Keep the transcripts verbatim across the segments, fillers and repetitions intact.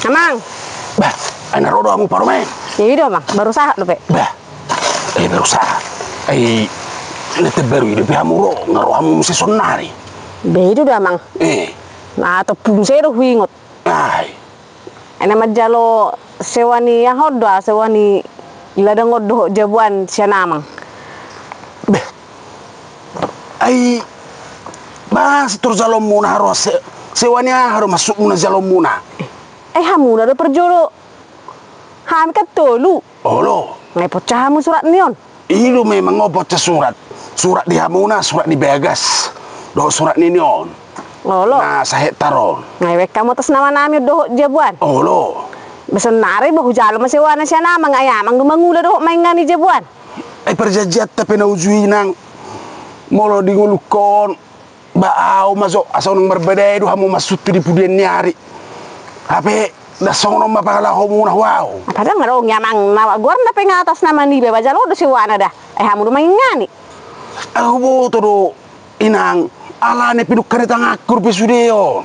Amang. Bah, ai na ro do hamu parumaen? Iya do, Amang, baru sahat dope. Bah, eh, baru sahat. Ai na terbaru i dope hamu ro, nga ro hamu muse saonnari? Bah, i do, Amang. Eh. Na tompung se do huingot. Ai. Ai na manjalo sewa ni aha on do, sewa ni ladang on dohot jabu an sian amang. Bah. Ai, bah, sitor jaloonmuna haroa se-, sewa ni aha do maksudmuna jaloonmuna? Ai hamuna do parjolo. Hami kan tolu. Olo. Nga diponcah hamu surat ni on? I do memang nga diponcah surat. Surat di hamuna, surat di bagas. Dohot surat ni on. Olo. Na sahektar on. Nga dibaen hamu atas nama nami on dohot jabu an? Olo. Bah saonnari bah hujalo ma sewana sian amang, ai amang do mangula dohot maingani jabu an. Ai parjanjianta pe na uju i, Inang. Molo di ngolungkon, bah au ma jo, asa unang marbadai do hamu mansuntu di pudian ni ari. Hape ndang songon on ma pangalahomuna tu au. Apa ndang adong i, Amang, na goarna pe nga atas nama niba, bah jalo do sewana da. Ai hamu do maingani. Ai huboto do, Inang, alani pinungka ni tanganku dope sude on.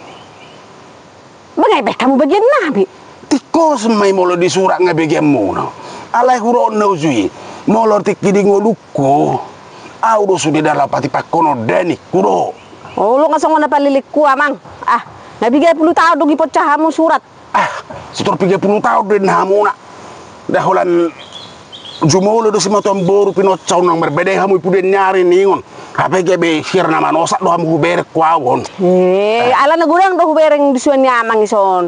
Bah nga dibaen hamu bagian nami? Tingkos ma i molo di surat nga bagianmuna. Alai huroan na uju i, molo tingki di ngolungku, au do sude ndang laho patipakkon on, da ningku do. Olo, nga songon na palilingku, Amang. Ah, na piga pulu taon dung diponcah hamu surat? Ah, sitor piga pulu taon do inna hamuna. Da holan jumolo do simatuam boru pinoncah unang marbadai hamu di pudian ni ari ningon. Hape gabe hira na manosak do hamu hubereng tu au on. Eh, ala na godang do hubereng di suan ni amang i son.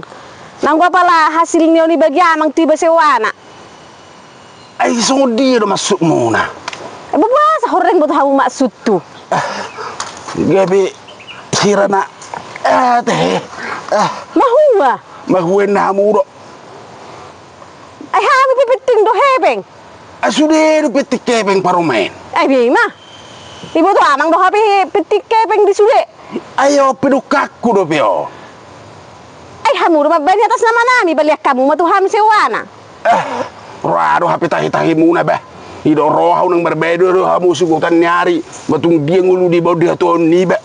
Nanggo apala hasil ni on ibagi amang tu iba sewana. Ai songon dia do maksudmuna? Eh, boasa horeng boto hamu maksudhu? Ah, gabe hira na, ah, tehe. Ah. Mahua? Mahua inna hamu do. Ai hamu pe penting do hepeng. Ai sude do penting hepeng parumaen. Ai bima. Iboto amang do hape penting hepeng di sude. Ai on pe dungkakku dope on. Ai hamu do mambaen i atas nama nami, palean hamu ma tu hami sewana. Eh, ra do hape tahi-tahimuna bah. I do ro ahu unang marbadai do hamu sigotan ni ari. Ba tung dia ngolu dibaon di hatuaon niba.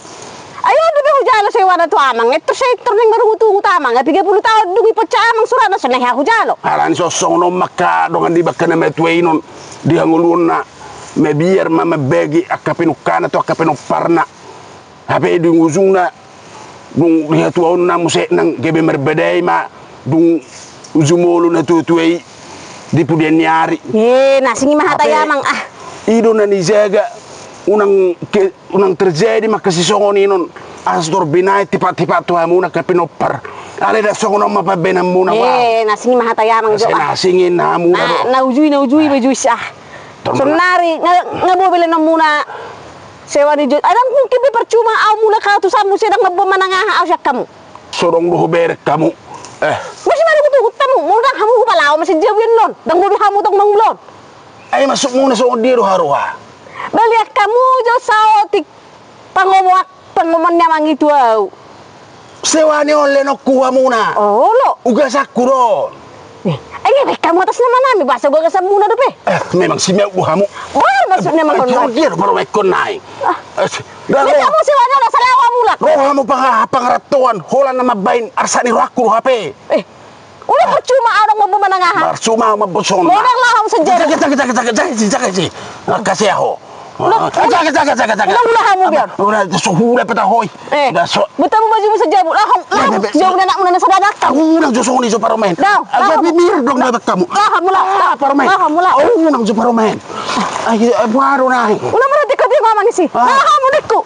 Ai on dope hujalo sewana tu amang, ettor saettor naeng marungut-ungut amang, nga piga pulu taon dung diponcah amang suratna, songon i hujalo. Alani songon on ma angka dongan niba angka na matua i on, di hangoluonna mabiar ma mambagi angka pinungkana tu angka pinomparna. Hape di ujungna, dung di hatuaonna muse nang gabe marbadai ma, dung jumolo natua-tua i di pudian ni ari. Eh, na asing i ma hata i amang, ah. I do na nijaga, unang ke, unang terjadi ma angka sisongon i on, asa tor binaen tipak-tipak tu hamuna angka pinompar. Alai ndang songon on ma pambaenanmuna, eh, na asing i ma hata i amang jo, ah. Na asing i na hamuna do. Na uju i, na uju i, ah. Saonnari nga, nga boi be leanonmuna sewa ni jo. Ai ndang mungkin be, percuma au mulak au tu san muse ndang mamboan manang aha au sian hamu. So adong do hubereng hamu. Eh. Muse marungut-ungut hamu, molo ndang hamu hupalaho ma sian jabu i annon. Ndang boi be hamu tong mangula on. Ai maksudmuna songon dia do haroa? Palean hamu jo saotik pangomoan, pangomoan ni amang i tu au. Sewa ni on leanonku hamuna. Olo. Ugasanku do. Eh, ai nga dibaen hamu atas nama nami, boasa ugasanmuna dope? Eh, memang simeok do hamu. Boha maksudna, eh, songon dia do parumaenhon nai. Ah. Eh, ndang, hamu sewa ni on asa laho hamu mulak. Ro hamu pang-, pangarantoan, holan na mambaen arsak ni rohangku do hape. Eh. Unang percuma au ndang mamboan manang aha. Percuma au mamboan songon. Unang laho hamu sian jabu. Jaga, jaga, jaga, jaga, jaga, jaga, jaga. Jaga, jaga, jaga, jaga. Unang, unang. Jaga, jaga, jaga, jaga. Unang, unang hamu biar. Unang, so hula peta hoi. Eh. Unang, so. Buat hamu bajumu sian jabu. Laho, laho. Eh, sian jabu ni anakmuna na sada. Unang jo songon i jo parumaen. Laho, laho. Agak pimir dong dapat kamu. Laho hamu, laho. Ah, parumaen. Laho hamu, laho. Oh, unang jo parumaen. Ai, eh, baru naik. Unang marhati kau dia ngomong isi. Ah. Laho hamu ningku.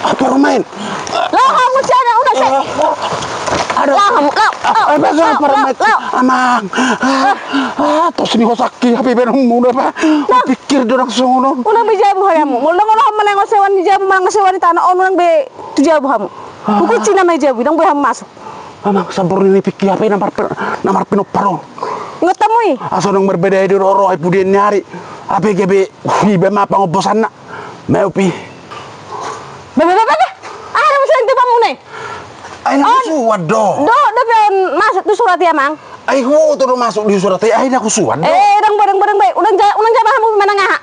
Ah, parumaen. Laho hamu sian na, unang se. Ada. Laho hamu, laho, laho, laho, laho. Amang. Ah, ah, tos ni ho sakki, hape baenonmuna ba. Pikir do ndang songon on. Unang be jabu hamu. Molo ndang olo hamu manang sewa ni jabu, manang sewa ni tano on, unang be tu jabu hamu. Ah. Hukunci nama i jabu, ndang boi hamu masuk. Amang, sampur ni pikir hape na mar-, na marpinompar on. Ingot hamu i. Asa unang marbadai do roha i pudian ni ari. Hape gabe, uh, iba ma pangombosanna. Maupi. Be, be, be, be, be. Aha do muse na tibamuna i? Ai na husuan do. Do, do pe on masuk tu surat i amang. Ai huboto do masuk di surat i, ai na husuan do. Eh, ndang boi, ndang boi, ndang boi. Unang ja-, unang jama hamu manang aha.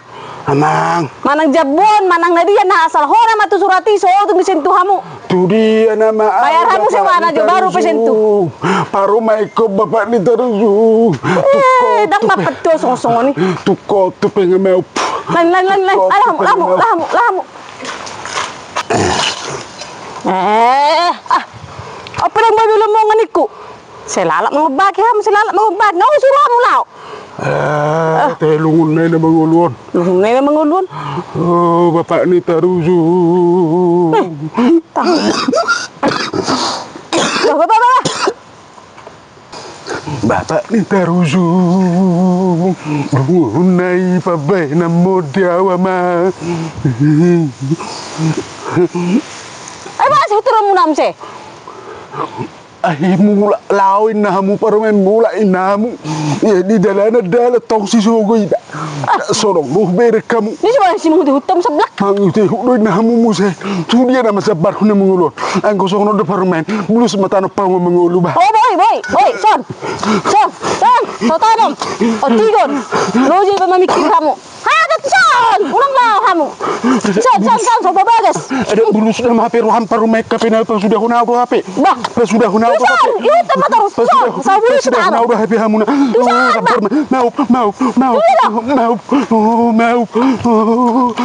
Amang. Manang jabu on, manang na dia na asal hona ma tu surat i, so tung disentuh hamu. Tu dia nama. Bayar hamu sewana jo baru pesen tu. Parumaenkon bapak ni Tarujung. Eh, ndang dapat tu songon-songon i. Tungkot tu pe nga maup. Lan, lan, lan, lan. Alah, hamu, hamu, hamu, hamu. Eh, ah. Apa yang babi lo mau nganiku? Sai lalap mangombaki hamu, sai lalap mangombaki. Nga suru hamu lao. Eh, te lungun nai na mangolu on. Lungun nai na mangolu on. Oh, bapak ni Tarujung. Eh, tah. Bah, bah, bah, bah. Bapak ni Tarujung. Lungun nai pabaen na modi awa ma. Eh, bah, sai turun mu nam se. Ai mulak lao inna hamu parumaen, mulak inna hamu. Ia di dalanan dalan tong sisogo ida. Sonong do berek hamu. Ni si bala si mangute huttam seblak. Mangute hut do inna hamu muse. Tu dia nama sabar huna mangolu on. Anggo songon on do parumaen. Bulus ma tanom paungo mangolu bah. Oh, boi, boi, boi, son. Son, son, so tanom. O tigon. Loja iba mamikir hamu. Hadat son! Ulang lao hamu. Son, son, son, so babagas. Ada bulus nama hape roham parumaen hape na pasudahon au do hape. Bah. Pasudahon au do hape. Son, ihuthon ma torus. Son, so bulus. Pasudahon au do hape hamu na. Son, bah. Maup, maup, maup. Maup, maup, maup.